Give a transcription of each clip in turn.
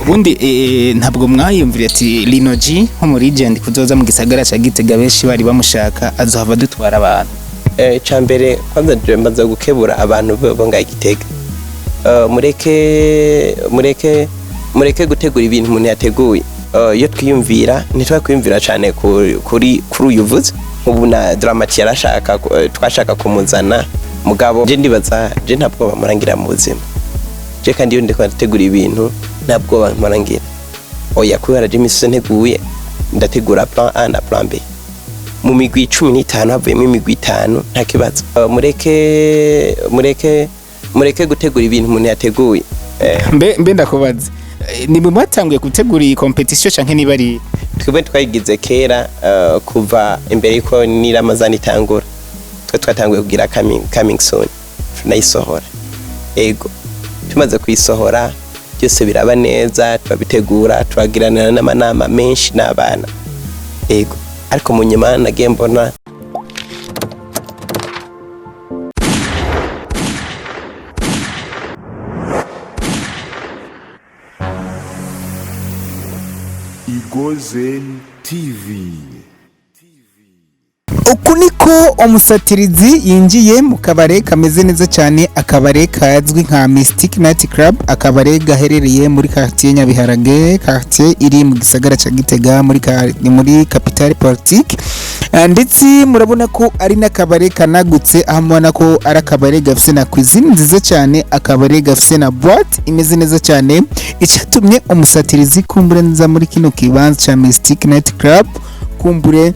Ubundi ntabwo mwayumvira ati Lino G nko muri legend kuzoza mu gisagara ca Gitega, benshi bari bamushaka, azohava dutwara abantu? Ica mbere kwanza je mbanza gukebura abantu bo ngaha i Gitega. Mureke gutegura ibintu umuntu yateguye. Iyo twiyumvira, ntitwakwiyumvira cyane kuri uyu uvuze nk'ubu na Dramati yarashaka twashaka kumuzana, mugabo je ndibaza je nta bwoba murangira mu buzima. Je kandi iyo ndiko ndategura ibintu nta bwoba murangira, oya, kubera je imisi yose nteguye ndategura plan A na plan B. Mu migwi 15 havuyemo imigwi itanu, nta kibazo. Mureke gutegura ibintu umuntu yateguye. Mbe ndakubaza, ni mwe mwatanguye gutegura iyi competition canke niba ari Twebwe twayigize kera, kuva imbere yuko ni Ramazani itangura twe twatanguye kugira coming soon, tunayisohora. Ego, tumaze kuyisohora byose biraba neza, turabitegura, turagiranira n'amanama menshi n'abana. Ego, ariko mu nyuma nagiye mbona Igozen TV. Uku niko umusatirizi yinjiye mu kabare kameze neza cyane, akabare kazwi nka Mystic Night Club, akabare gaherereye muri quartier Nyabiharage, quartier iri mu gisagara ca Gitega, muri capitale politique. Ndetse murabona ko ari n'akabare kanagutse, aho mubona ko ari akabare gafise na cuisine nziza cyane, akabare gafise na boîte imeze neza cyane. Icyatumye umusatirizi kumbure nza muri kino kibanza ca Mystic Night Club, kumbure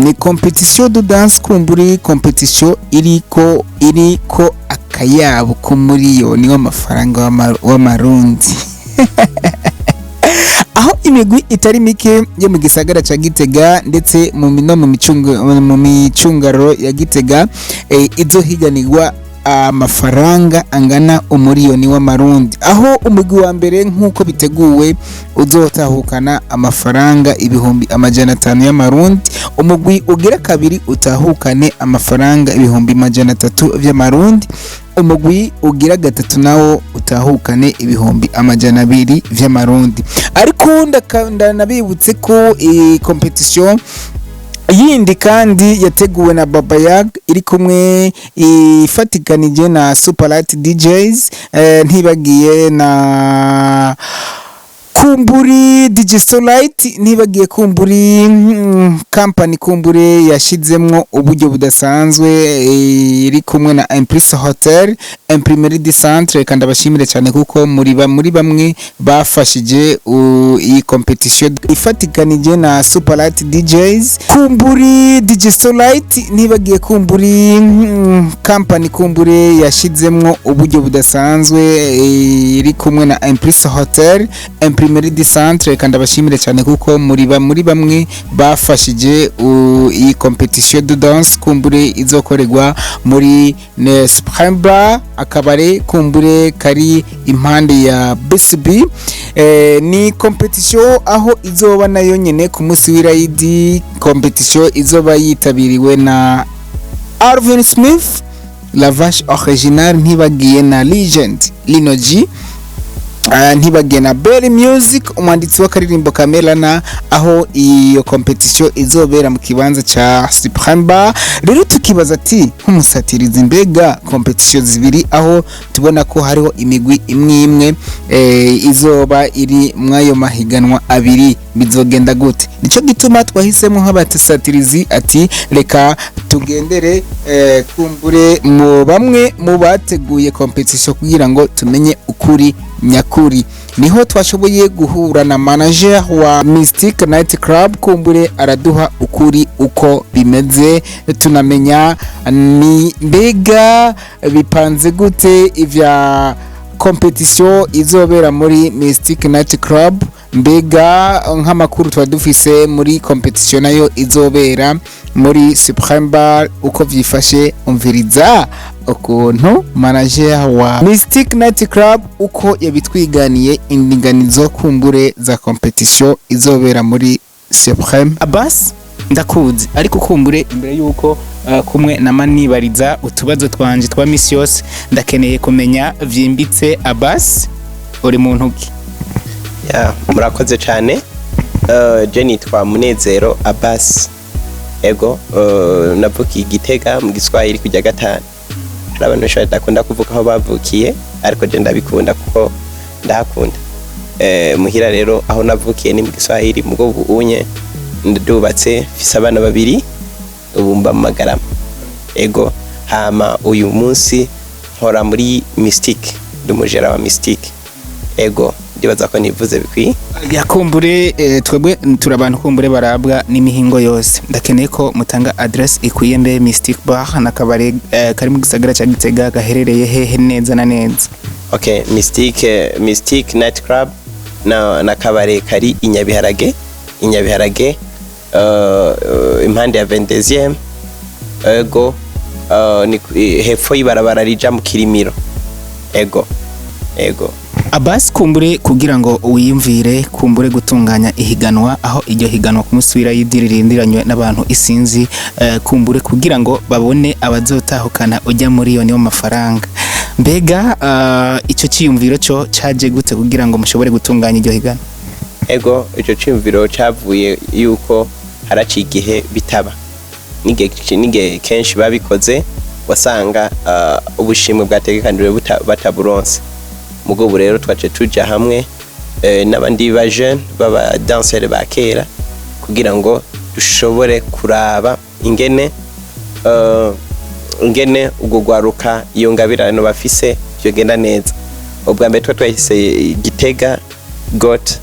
ni competition de danse, kumburi competition iriko akayabo ko muri yo w'amafaranga w'amarundi, aho imigwi itari mike yo mu gisagara ca Gitega ndetse no mu micungararo ya Gitega izohiganirwa amafaranga angana umuriyoni w'amarundi, aho umugwi wa mbere nk'uko biteguwe uzotahukana amafaranga 500,000 y'amarundi, umugwi ugira kabiri utahukane amafaranga 300,000 vy'amarundi, umugwi ugira gatatu nawo utahukane 200,000 vy'amarundi. Ariko ndanabibutse ko iyi competition yindi kandi yateguwe na Baba Yag iri kumwe ifatikanije na Superlight DJs, ntibagiye na kumburi DJ Solight, ntibagiye kumburi company kumbure yashizemwo uburyo budasanzwe, iri kumwe na Empress Hotel, Imprimerie du Centre. Kandi abashimire cyane kuko muri bamwe bafashije iyi competition ifatikanije na Superlight DJs, kumburi DJ Solight, ntibagiye kumburi company kumbure yashizemwo uburyo budasanzwe, iri kumwe na Empress Hotel, Imprimerie du Centre. Kandi abashimire cyane kuko muri bamwe bafashije iyi competition de danse kumbure izokorerwa muri Spremba, akabare kumbure kari impande ya BCB. Ni competition aho izoba nayo nyene ku munsi w'irayidi, competition izoba yitabiriwe na Alvin Smith, La Vache Original, ntibagiye na Legend Lino G, ntibagiye na Berry Music, umwanditsi w'akaririmbo Kamelana, aho iyo competition izobera mu kibanza ca Supreme Bar. Rero tukibaza ati nk'umusatirizi, mbega competition zibiri aho tubona ko hariho imigwi imwe imwe izoba iri mw'ayo mahiganwa abiri, bizogenda gute? Nico gituma twahisemo nk'abasatirizi ati reka tugendere kumbure mu bamwe mu bateguye competition kugira ngo tumenye ukuri nyakuri. Niho twashoboye guhura na manager wa Mystic Night Club, kumbure araduha ukuri uko bimeze, tunamenya ni mbega bipanze gute ivya competition izobera muri Mystic Night Club, mbega nk'amakuru tuba dufise muri competition nayo izobera muri Supreme Bar uko vyifashe. Umviriza ukuntu manager wa Mystic Night Club uko yabitwiganiye indinganizo kumbure za competition izobera muri Supreme. Abbas, ndakuzi, ariko kumbure imbere yuko kumwe na manibariza utubazo twanje twa misi yose, ndakeneye kumenya vyimbitse. Abbas, uri muntu ki? Ya, murakoze cyane. Je nitwa Munezero Abbas. Ego, navukiye i Gitega mu Giswahili kujya gatanu. Hari abantu benshi badakunda kuvuga aho bavukiye, ariko je ndabikunda kuko ndahakunda. Muhira rero aho navukiye ni mu Giswahili, mugo ubu unye ndubatse, mfise abana babiri, ubu mba mu Magarama. Ego, hama uyu munsi nkora muri Mystique, ndi umujera wa Mystique. Ego, ndibaza ko nivuze bikwiye. Yakumbure twebwe turi abantu kumbure barabwa n'imihingo yose. Ndakeneye ko mutanga adresse ikwiye. Mbe Mystic Bar n'akabare kari mu gisagara ca Gitega gaherereye hehe neza na neza? Okay, Mystique Night Club na kabare kari i Nyabiharage, i Nyabiharage, impande ya 22e. Ego, ni hepfo y'ibarabara rija mu Kirimiro. Ego. Ego. Abbas, kumbure kugira ngo wiyumvire kumbure gutunganya ihiganwa, aho iryo higanwa ku munsi w'irayidi ririndiranywe n'abantu isinzi, kumbure kugira ngo babone abazotahukana ujya miliyoni w'amafaranga, mbega ico ciyumviro cyo caje gute kugira ngo mushobore gutunganya iryo higanwa? Ego, ico ciyumviro cavuye yuko haraciye igihe bitaba. N'igihe kenshi babikoze wasanga ubushimwe bwategekanijwe bataburonse. Mugo ubu rero twace tuja hamwe n'abandi ba jeune baba danseur ba kera kugira ngo dushobore kuraba ingene ubwo gwaruka iyo ngabirano bafise vyogenda neza. Ubwa mbere twahise Gitega Got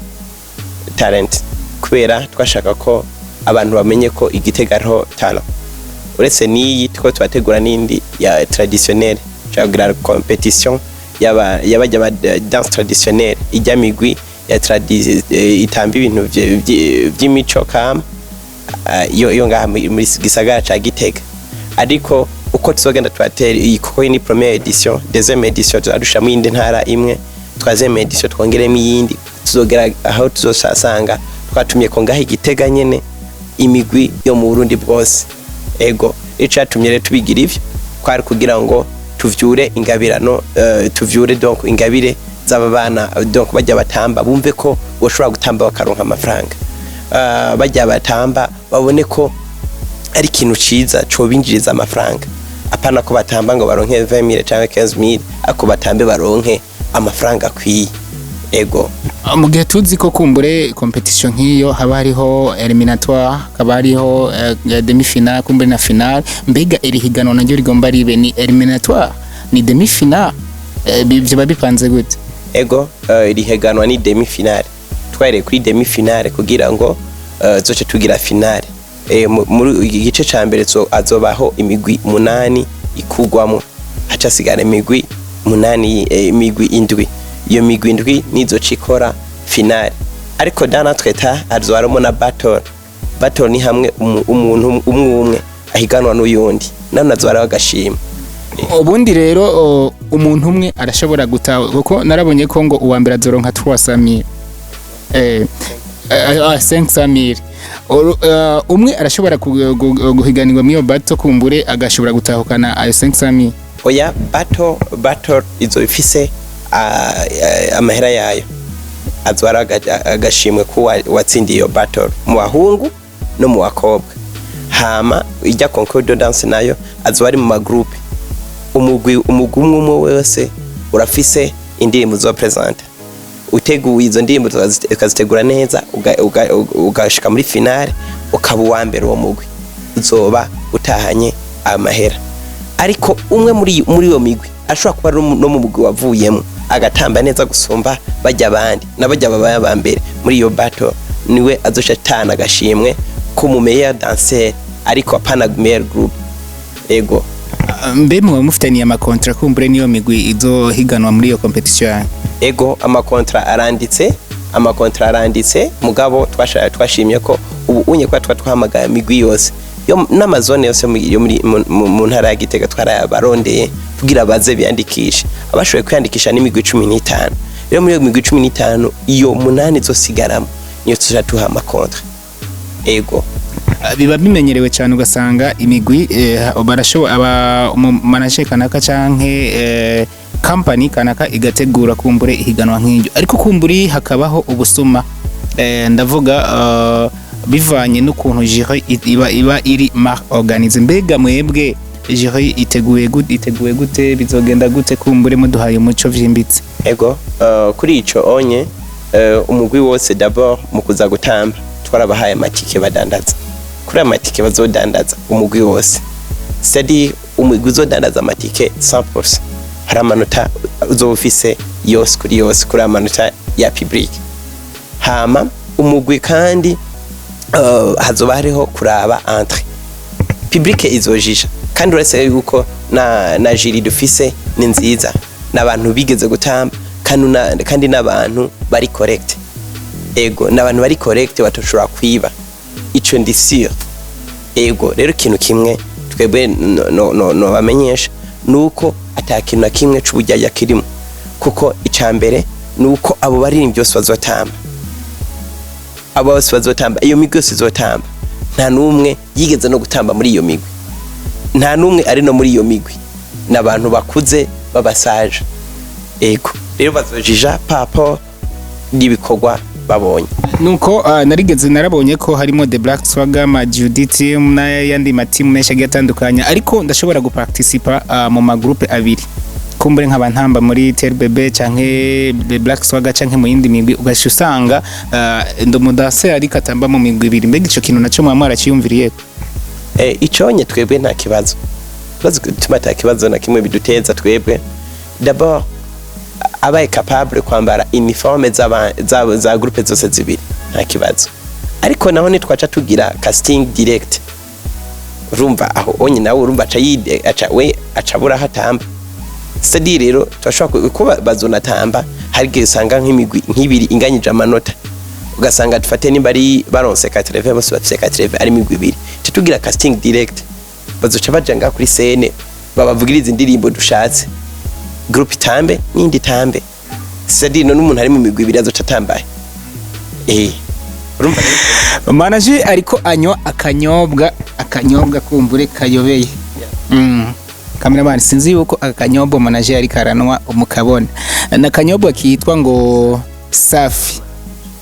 Talent kubera twashaka ko abantu bamenye ko Igitega ariho talent. Uretse n'iyi two tubategura n'indi ya traditionnelle, cagira compétition yaba yabajya ba danse traditionnelle, ijya migwi ya itamba ibintu vy'imico kama yo ngaha muri gisagara ca Gitega. Ariko uko tuzogenda tubatera iyi, kuko iyi ni première édition, deuxième édition tuzadushiramo iyindi ntara imwe, troisième édition twongeremo iyindi, tuzogera aho tuzosanga twatumye ko ngaha Igitega nyene imigwi yo mu Burundi bwose. Ego, icatumye rero tubigira ivyo kwari kugira ngo tuvyure ingabirano, tuvyure donc ingabire z'aba bana, donc bajya batamba bumve ko boshobora gutamba bakaronka amafaranga, bajya batamba babone ko ari ikintu ciza cobinjiriza amafaranga, apana ko batamba ngo baronke 20,000 canke 15,000, ako batambe baronke amafaranga akwiye. Ego. Mu gihe tuzi ko kumbure compétition nk'iyo haba hariho éliminatoire, hakaba hariho demi finale, kumbure na finale, mbega iri higanwa naryo rigomba ribe ni éliminatoire, ni demi finale, vyoba bipanze gute? Ego, iri higanwa ni demi finale. Twahereye kuri demi finale kugira ngo zoce tugira finale. Muri igice ca mbere azobaho imigwi munani ikugwamo, haca hasigara imigwi munani, imigwi indwi. Iyo migwi indwi nizoca ikora finale. Ariko dans notre temps hazoba harimo na battle. Battle ni hamwe umuntu umwe umwe ahiganwa n'uyundi, none azoba hariho agashimwe. Ubundi rero umuntu umwe arashobora guta, kuko narabonye ko ngo uwa mbere azoronka 300,000, 500,000. Umwe arashobora guhiganirwa muri iyo battle, kumbure agashobora gutahukana ayo 500,000? Oya, battle izo ifise amahera yayo, azoba ari agashimwe ko watsindiye iyo battle mu bahungu no mu bakobwa. Hama ijya concours de danse nayo azoba ari mu ma groupe. Umugwi umwe umwe wese urafise indirimbo uzopresenta. Uteguye izo ndirimbo ukazitegura neza, ugashika muri finale ukaba uwa mbere, uwo mugwi uzoba utahanye amahera. Ariko umwe muri iyo migwi ashobora kuba ari no mu mugwi wavuyemo agatamba neza gusumba bajya abandi n'abajya babaye aba mbere muri iyo battle, niwe azoca atahana agashimwe ko mu meilleur danseur, ariko apana meilleur groupe. Ego. Mbe muba mufitaniye ama contrat kumbure niyo migwi izohiganwa muri iyo compétition yanyu? Ego, ama contrat aranditse, ama contrat aranditse. Mugabo twashimye ko ubu unye kwa twahamagaye imigwi yose yo n'ama zone yose yo muri mu ntara ya Gitega, twarayabarondeye kugira baze biyandikishe. Abashoboye kwiyandikisha n'imigwi 15. Rero muri iyo migwi 15, iyo munani izosigaramo niyo tuja tuha ama contrat. Ego. Biba bimenyerewe cyane, ugasanga imigwi barashobo aba mu manager kanaka canke Company kanaka igategura kumbure ihiganwa nk'iryo, ariko kumburi hakabaho ubusuma, ndavuga bivanye n'ukuntu jury iba iri mal organisée. Mbega mwebwe jury iteguye gute? Iteguye gute? Bizogenda gute? Kumbure muduhaye umuco vyimbitse. Ego, kuri ico onye, umugwi wose d'abord mu kuza gutamba twarabahaye amatike badandaza. Kuri ayo matike bazodandaza, umugwi wose, c'est-à-dire umugwi uzodandaza amatike 100%, hari amanota uzoba ufise yose kuri yose kuri ayo manota ya public. Hama umugwi kandi hazoba hariho kuraba entrée, public izojisha. Kandi uretse yuko na jury dufise ni nziza, n'abantu bigeze gutamba kandi kandi n'abantu bari correct. Ego, n'abantu bari correct batoshobora kwiba, ico ndi sûr. Ego, rero ikintu kimwe twebwe no bamenyesha nuko ata kintu na kimwe c'uburyarya kirimo, kuko ica mbere nuko abo baririmbyi bose bazotamba, abo bose bazotamba, iyo migwi yose izotamba, nta n'umwe yigeze no gutamba muri iyo migwi, nta n'umwe ari no muri iyo migwi, ni abantu bakuze b'abasaje. Ego, rero bazojija papo n'ibikorwa babonye. Nuko narigeze narabonye ko harimo The Black Swagger, ma Judy Team n'ayandi matimu menshi agiye atandukanye, ariko ndashobora guparticipa mu magroupe abiri, kumbure nkaba ntamba muri TRBB canke The Black Swagger canke mu yindi migwi, ugaca usanga ndi umudase ariko atamba mu migwi ibiri. Mbega ico kintu naco mwaba mwaraciyumviriyeko? Iconye twebwe nta kibazo. Ikibazo gituma ata kibazo na kimwe biduteza twebwe, d'abord abaye capable kwambara uniforme za groupe zose zibiri, nta kibazo. Ariko naho nitwaca tugira casting direct, urumva aho onye nawe urumva aca yide, aca we aca abura aho atamba. C'est-à-dire rero turashobora kuba bazonatamba, hari igihe usanga nk'imigwi nk'ibiri inganyije amanota, ugasanga dufate nimba ari baronse 80, bose bafise 80, ari imigwi ibiri, tuca tugira casting direct, bazoca baja ngaha kuri scène babavugiriza indirimbo dushatse, groupe itambe n'indi itambe. C'est-à-dire none umuntu ari mu migwi ibiri azoca atambaye? Urumva rero. Manager ariko anywa akanyobwa kumbure kayobeye. Cameraman, sinzi yuko aka kanyobwa manager ariko aranwa umukabona, na kanyobwa kitwa ngo Safi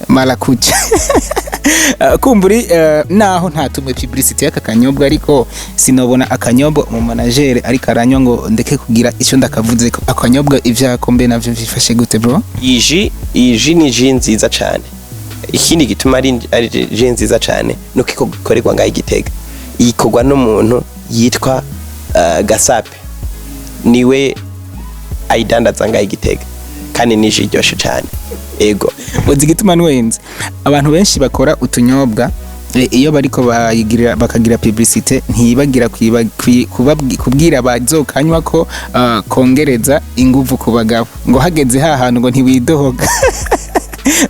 Marakuja. Kumburi naho ntatumwe publicity y'aka kanyobwa, ariko sinobona akanyobwa mu manager ariko aranywa ngo ndeke kugira icyo ndakavuze ko akanyobwa. Ivyako mbe navyo vyifashe gute, bro? Iyi jus ni jus nziza cane. Ikindi gituma ari jus nziza cane nuko ikorerwa ngaho i Gitega, ikorwa n'umuntu yitwa Gasape, niwe ayidandaza ngaho i Gitega, kandi ni jus iryoshe cane. Ego. Uzi igituma nwenze? Abantu benshi bakora utunyobwa, iyo bariko bayigirira bakagira publicité, ntibagira kubwira abazokanywa ko kongereza inguvu ku bagabo, ngo hageze ha hantu ngo ntiwidohoga.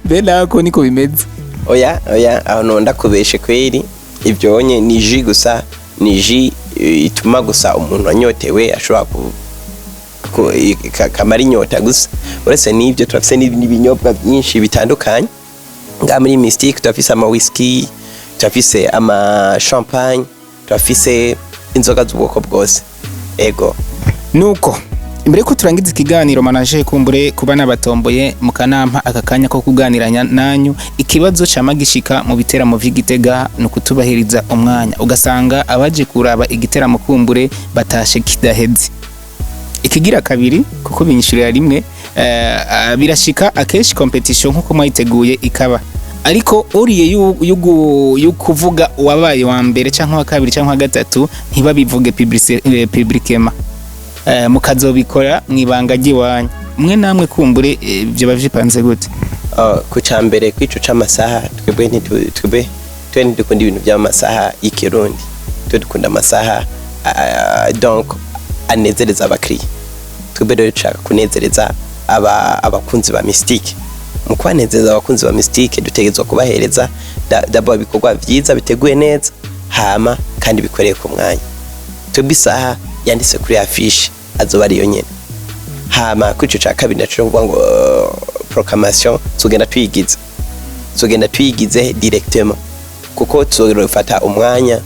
Mbe nako niko bimeze? Oya, oya, aho no ndakubeshe kweri. Ibyo onye ni jus gusa, ni jus ituma gusa umuntu anyotewe ashobora kamara inyota gusa. Uretse n'ibyo turafise n'ibinyobwa byinshi bitandukanye ngaha muri Mystique. Turafise ama whisky, turafise ama champagne, turafise inzoga z'ubwoko bwose. Ego. Nuko imbere ko turangiza ikiganiro, manager, kumbure kuba nabatomboye mukanampa aka kanya ko kuganira nanyu, ikibazo cama gishika mu biteramo vy'Igitega ni ukutubahiriza umwanya, ugasanga abaje kuraba igiteramo kumbure batashe kidaheze. Ikigira kabiri, kuko binyishurira rimwe, birashika akenshi competition nkuko mwayiteguye ikaba, ariko uriye y'ukuvuga uwabaye wa mbere canke wa kabiri canke wa gatatu ntibabivuge publiquement, mukazobikora mwibanga ry'iwanyu mwe namwe. Kumbure ivyo bavyipanze gute? Ku ca mbere, kwico c'amasaha, twebwe twebwe twe ntidukunda ibintu by'amasaha y'ikirundi. Twe dukunda amasaha donc anezereza abakiriya. Twebwe rero dushaka kunezereza abakunzi ba Mystique. Mu kubanezereza abakunzi ba Mystique, dutegerezwa kubahereza d'abord ibikorwa vyiza biteguye neza, hama kandi bikoreye ku mwanya. Twebwe isaha yanditse kuri affiche azoba ariyo nyene. Hama kuri ico ca kabiri naco, kuvuga ngo proclamation tuzogenda tuyigize directement, kuko tuzofata umwanya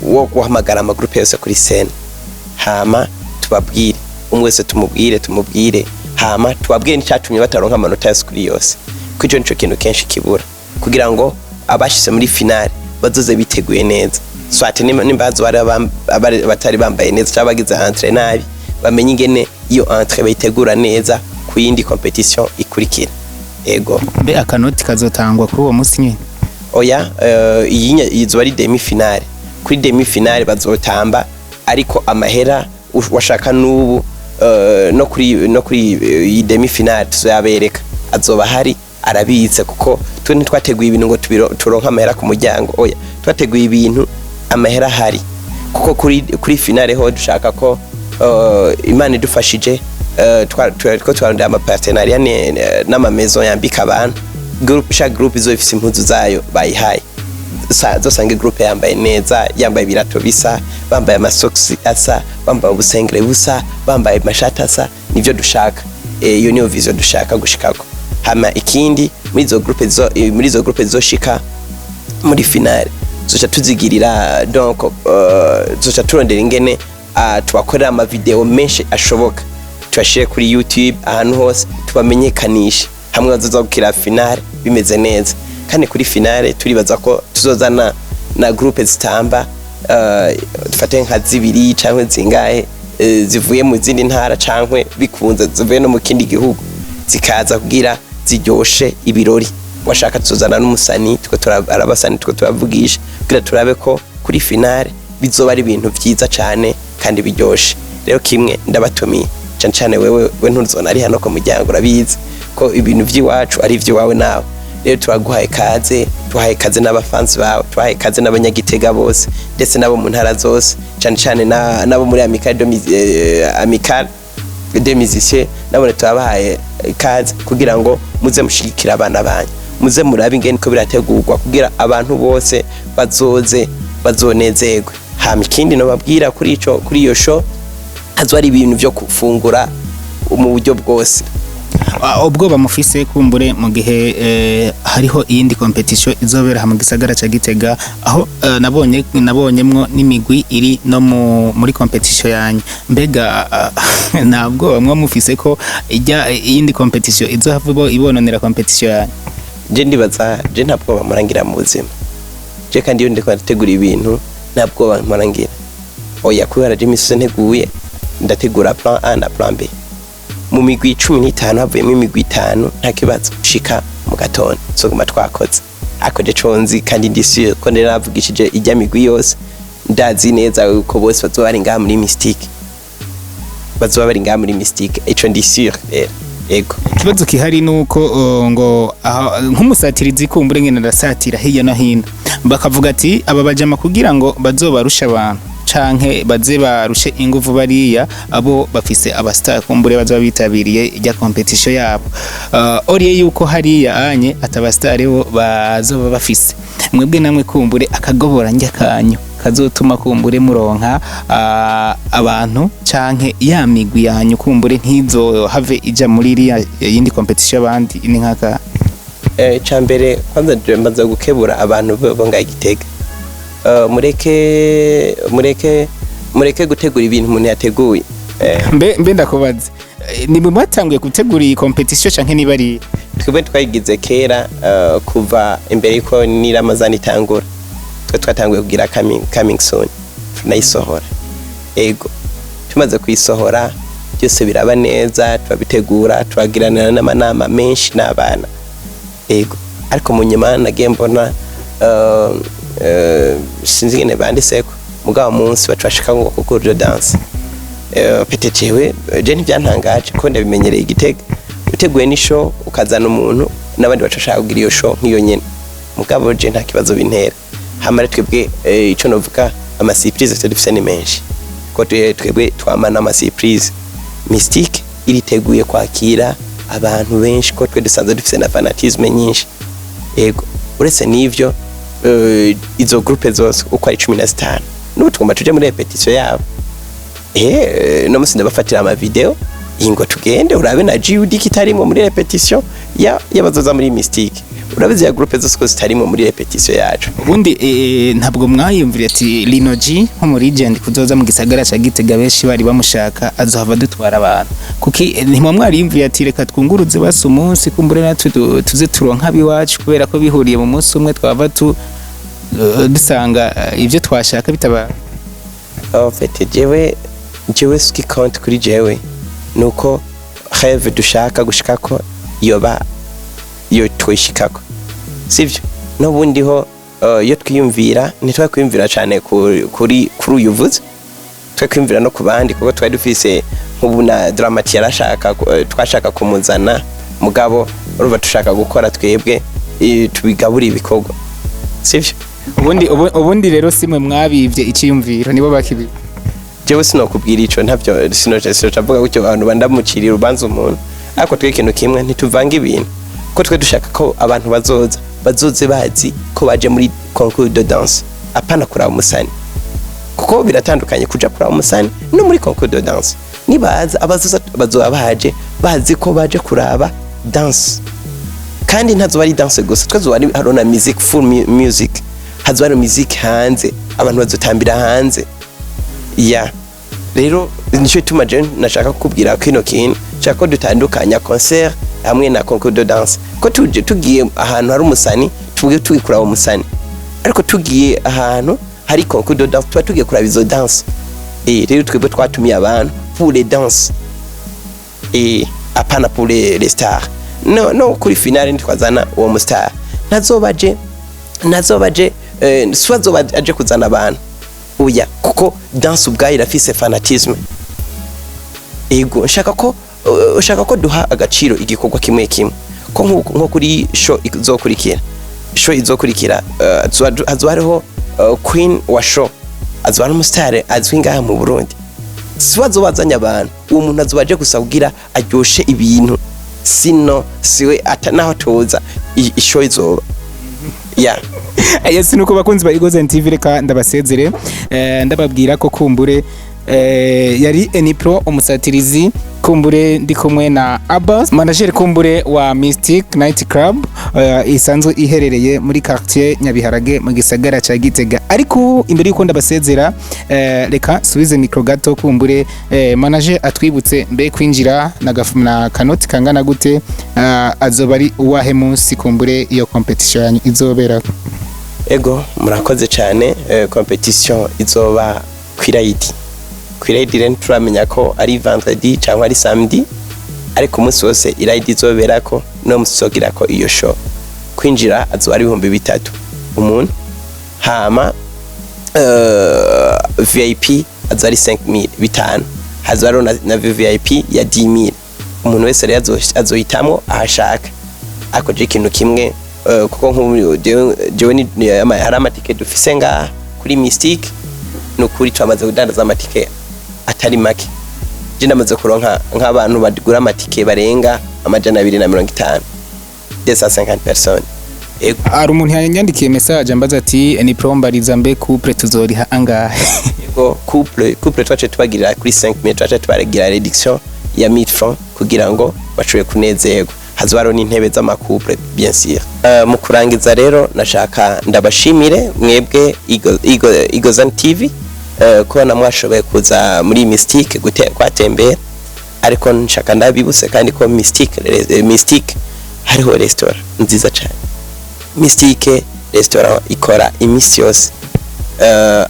wo guhamagara amagroupe yose kuri scène, hama Tubabwire, umwe wese tumubwire, tumubwire, hama tubabwire n'icyatumye bataronka amanota yose kuri yose, ko ico nico kintu kenshi kibura, kugira ngo abashyize muri finale bazoze biteguye neza, soit nimba bari batari bambaye neza cyangwa bagize entrée nabi, bamenye ingene iyo entrée bayitegura neza ku yindi compétition ikurikira. Ego. Mbe akanoti kazotangwa kuri uwo munsi nyine? Oya, iyi izoba ari demi finale. Kuri demi finale bazotamba, ariko amahera washaka n'ubu no kuri iyi demi finale tuzoyabereka, azoba hari arabitse, kuko twe ntitwateguye ibintu ngo turonke amahera ku muryango. Oya, twateguye ibintu amahera ahari, kuko kuri finale ho dushaka ko Imana idufashije, ko twarondera ama partenariat n'ama maison yambika abantu. Groupe, chaque groupe izo ifise impuzu zayo bayihaye. Zosange groupe yambaye neza, yambaye ibirato bisa, bambaye amasokisi asa, bambaye ubusengere busa, bambaye amashati asa. Nivyo dushaka. Iyo niyo vision dushaka gushikako. Hama ikindi, muri izo groupe zizoshika muri finale, zoca tuzigirira, donc zoca turondera ingene tubakorera ama vidéo menshi ashoboka, tubashire kuri YouTube, ahantu hose tubamenyekanishe, hamwe bazoza gukira finale bimeze neza. Kandi kuri finale turibaza ko tuzozana na groupe zitamba, dufate nka zibiri canke zingahe, zivuye mu zindi ntara, canke bikunze zivuye no mu kindi gihugu, zikaza kugira ziryoshe ibirori. Washaka tuzozana n'umusani, tuko arabasani tuko turavugisha kugira turabe ko kuri finale bizoba ari ibintu vyiza cane kandi biryoshe. Rero kimwe ndabatumiye cane cane, wewe we ntuzona ari hano ku muryango, urabizi ko ibintu vy'iwacu ari ivy'iwawe nawe. Rero turaguhaye kaze, tuhaye kaze n'abafansi bawe, tuhaye kaze n'abanyagitega bose, ndetse n'abo mu ntara zose, cane cane n'abo muri Amicale des Musiciens, nabone turabahaye ikaze kugira ngo muze mushigikire abana banyu, muze murabe ingene ko birategurwa, kugira abantu bose bazoze bazonezerwe. Hama ikindi nobabwira kuri iyo show, hazoba ari ibintu vyo gufungura mu buryo bwose. Ubwoba mufise kumbure mu gihe hariho iyindi compétition izobera mu gisagara ca Gitega, aho nabonyemwo n'imigwi iri no muri compétition yanyu, mbega nta bwoba mwa mufise ko ijya iyindi compétition izohava ibononera compétition yanyu? Je ndibaza, je nta bwoba murangira mu buzima. Je kandi iyo ndiko ndategura ibintu nta bwoba mporangira, oya, kubera je imisi yose nteguye, ndategura plan A na plan B. Mu migwi 15 havuyemo imigwi itanu, nta kibazo, shika mu gatondo soguma twakoze. Ariko je conzi kandi ndi sûr ko navugishije ijya migwi yose, ndazi neza yuko bose bazoba bari ngaha muri Mystique, bazoba bari ngaha muri Mystique. Ico ndi sûr rero, yego. Ikibazo kihari nuko ngo nk'umusatirizi kumbure ngene arasatira hirya no hino, bakavuga ati aba bajama kugira ngo bazobarushe abantu canke baze barushe inguvu bariya, abo bafise aba star kumbure bazoba bitabiriye ijya compétition yabo, oriye yuko hariya anye ataba star bo bazoba bafise. Mwebwe namwe kumbure akagobora njya kanyu kazotuma kumbure muronka abantu canke ya migwi yanyu kumbure ntizohave ija muri iriya yindi compétition y'abandi, ni nkaka? Ica mbere kwanza je mbanza gukebura abantu bo ngaha i Gitega. Mureke gutegura ibintu umuntu yateguye. Mbe ndakubaze, ni mwe mwatanguye gutegura iyi compétition canke niba ari Twebwe twayigize kera, kuva imbere yuko ni Ramazani itangura, twe twatanguye kugira coming soon, tunayisohora. Ego, tumaze kuyisohora byose biraba neza, turabitegura, turagiranira n'amanama menshi n'abana. Ego, ariko mu nyuma nagiye mbona, sinzi ingene banditseko, mugabo munsi baca bashika ngo concours de danse. Peut-être jewe je ntibyantangaje ko ndabimenyereye Igitega, uteguye ni show ukazana umuntu n'abandi baca bashaka kugira iyo show nk'iyo nyene, mugabo je nta kibazo bintera. Hama rero twebwe, ico novuga, ama surprise twe dufise ni menshi, ko twebwe twamana ama surprise. Mystique iriteguye kwakira abantu benshi, ko twe dusanzwe dufise na fanatisme nyinshi. Ego, uretse n'ivyo, izo groupe zose uko ari 15 n'ubu tugomba tuje muri répétition yabo. No musi ndabafatira ama vidéo ingo tugende urabe na GUD kitarimwo muri répétition ya y'abazoza muri Mystique. Urabizi ya groupe zose ko zitarimo muri répétition yacu. Ubundi ntabwo mwayumvira ati Lino G nko muri legend kuzoza mu gisagara ca Gitega, benshi bari bamushaka, azohava dutwara abantu? Kuki ntimwa mwariyumviye ati reka twunguruze basi umunsi, kumbure natwe tuze turonka abiwacu, kubera ko bihuriye mu munsi umwe twava tu dusanga ibyo twashaka bitaba? En fait, jewe ce qui compte kuri jewe nuko rêve dushaka gushikako yoba iyo twishikako, sivyo? N'ubundi ho iyo twiyumvira, ntitwari kwiyumvira cyane kuri uyu uvuze, twe kwiyumvira no ku bandi, kuko twari dufise nk'ubu na Dramati yarashaka twashaka kumuzana, mugabo urumva dushaka gukora twebwe, tubigabura ibikorwa, sivyo? Ubundi rero simwe mwabivye iciyumviro, nibo bakibi? Jewe sinokubwira ico, ntavyo sinoca avuga gutyo abantu bandamucirira urubanza umuntu. Ariko twe ikintu kimwe, ntituvanga ibintu, ko twe dushaka ko abantu bazoza bazoze bazi ko baje muri concours de danse, apana kuraba umusani, kuko biratandukanye kuja kuraba umusani no muri concours de danse. Nibaza abazoza bazoba baje bazi ko baje kuraba danse, kandi ntazoba ari danse gusa, twe ari hariho na music, full music, hazoba hari music hanze, abantu bazotambira hanze. Ya rero nicyo gituma je nashaka kukubwira kino kintu, nshaka ko dutandukanya concert hamwe na concours de danse, ko tuje tugiye ahantu hari umusani tugiye tugiye kuraba umusani, ariko tugiye ahantu hari concours de danse tuba tugiye kuraba izo danse. Rero twebwe twatumiye abantu pour les danses et apana pour les stars. No kuri finale ntitwazana uwo mu star, ntazoba aje soit azoba aje kuzana abantu, oya, kuko danse ubwayo irafise fanatisme. Ego, nshaka ko duha agaciro igikorwa kimwe kimwe, ko nko kuri show izokurikira, hazoba hariho queen wa show, azoba ari umusitari azwi ngaha mu Burundi. Si azoba azanye abantu, uwo muntu azoba aje gusa kugira aryoshe ibintu, sino siwe ata naho tuza ishow izoba ya. Yes, nuko bakunzi ba Eagles TV, reka ndabasezere, ndababwira ko kumbure yari Enipro umusatirizi, kumbure ndi kumwe na Abbas, manager kumbure wa Mystic Night Club, isanzwe iherereye muri quartier Nyabiharage mu gisagara ca Gitega. Ariko imbere yuko ndabasezera, reka subize micro gato, kumbure manager atwibutse mbe kwinjira na na kanoti kangana gute, azoba ari uwahe munsi kumbure iyo competition yanyu izobera? Ego, murakoze cyane. Competition izoba kwirayidi. Kwirayidi rero turamenya ko ari vendredi cyangwa ari samedi, ariko umunsi wose irayidi izoberako no musogira ko iyo show, kwinjira azoba ari 3000 umuntu, hama VIP azoba ari 5000, bitanu, hazoba hariho na VIP ya 10000. Umuntu wese rero azohitamwo ahashaka. Ariko je ikintu kimwe, kuko nk'ubu jewe hari amatike dufise ngaha kuri Mystic, ni ukuri twamaze kudandaza amatike atari make. Je ndamaze kuronka nk'abantu bagura amatike barenga 250, 250 personnes. Ego. Hari umuntu yanyandikiye message ambaza ati: "Ni prombariza mbe couple tuzoriha angahe?" Ego, couple twace tubagirira kuri 5000, twace tubagira réduction ya 1000 francs kugira ngo bashobore kunezerwa. Hazoba hariho n'intebe z'ama couple, bien sûr. Mu kurangiza rero, nashaka ndabashimire mwebwe Igozan TV, ko namwashoboye kuza muri Mystique kwatembera. Ariko nshaka ndabibutse kandi ko Mystique hariho restaurant nziza cyane. Mystique restaurant ikora iminsi yose,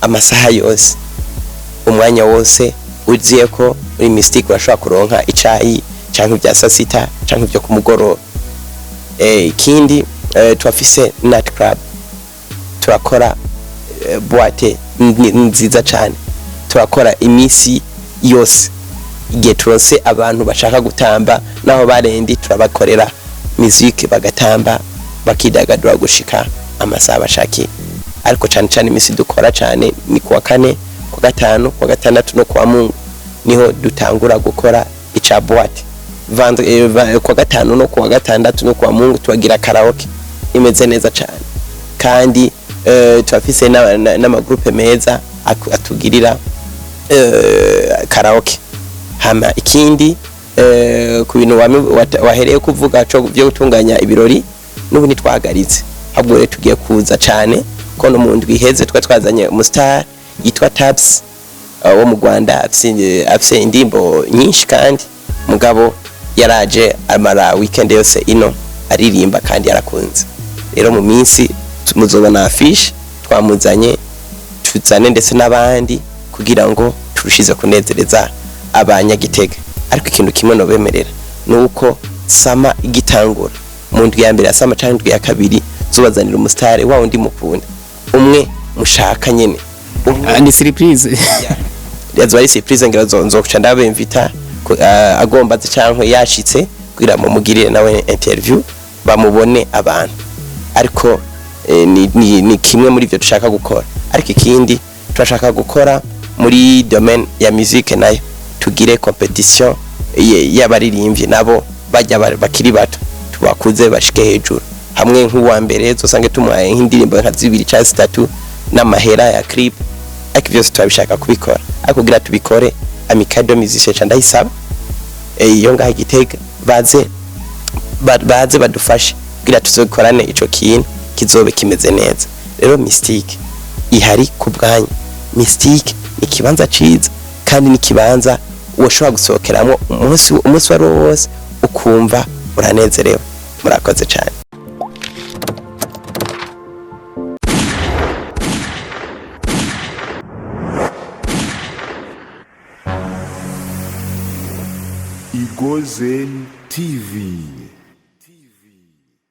amasaha yose, umwanya wose. Uziye ko muri Mystique urashobora kuronka icayi canke ibya sasita canke ibyo kumugoroba. Ikindi, turafise night club, turakora boîte nziza cyane, turakora iminsi yose. Igihe turonse abantu bashaka gutamba, naho barendi, turabakorera musique bagatamba, bakidagadura gushika amasaha bashakiye. Ariko cyane cyane iminsi dukora cyane ni kuwa kane, kuwa gatanu, kuwa gatandatu no kuwa Mungu, niho dutangura gukora ica boîte. Kuwa gatanu no kuwa gatandatu no kuwa Mungu tubagira karaoke imeze neza cyane, kandi turafise n'amagroupe meza atugirira karaoke. Hama ikindi, ku bintu wahereye kuvuga cyo byo gutunganya ibirori. N'ubu ntitwahagaritse, ahubwo rero tugiye kuza cyane ko no mu ndwi iheze twa twazanye umustar yitwa Tabs wo mu Rwanda, afise indirimbo nyinshi, kandi mugabo yaraje amara weekend yose ino aririmba kandi yarakunze. Rero mu minsi muzobona affiche twamuzanye, tuzane ndetse n'abandi kugira ngo turushize kunezereza abanyagitega. Ariko ikintu kimwe nobemerera ni uko summer igitangura, mu ndwi ya mbere ya summer cyangwa indwi ya kabiri, zubazanira umusitari wa wundi mukunda, umwe mushaka nyene, umwe. Ah, ni surprise. Yazoba ari surprise, ngira nzoca ndabemvita agomba aze canke yashitse kugira mumugirire nawe interview, bamubone abantu. Ariko ni kimwe muri ivyo dushaka gukora. Ariko ikindi turashaka gukora muri domaine ya musique, nayo tugire competition y'abaririmbyi nabo bajya bakiri bato, tubakuze bashike hejuru hamwe. Nk'uwa mbere zosange tumuhaye nk'indirimbo nka zibiri cyangwa zitatu n'amahera ya clip. Ariko byose turabishaka kubikora, ariko kugira tubikore, Amicale des Musiciens ca ndayisaba iyo ngaha Gitega baze baze badufashe kugira tuzokorane ico kintu kizobe kimeze neza. Rero Mystique ihari ku bwanyu. Mystique ni ikibanza ciza kandi ni ikibanza woshobora gusohokeramo umunsi wari wo wose ukumva uranezerewe. Murakoze cyane. Igozen TV.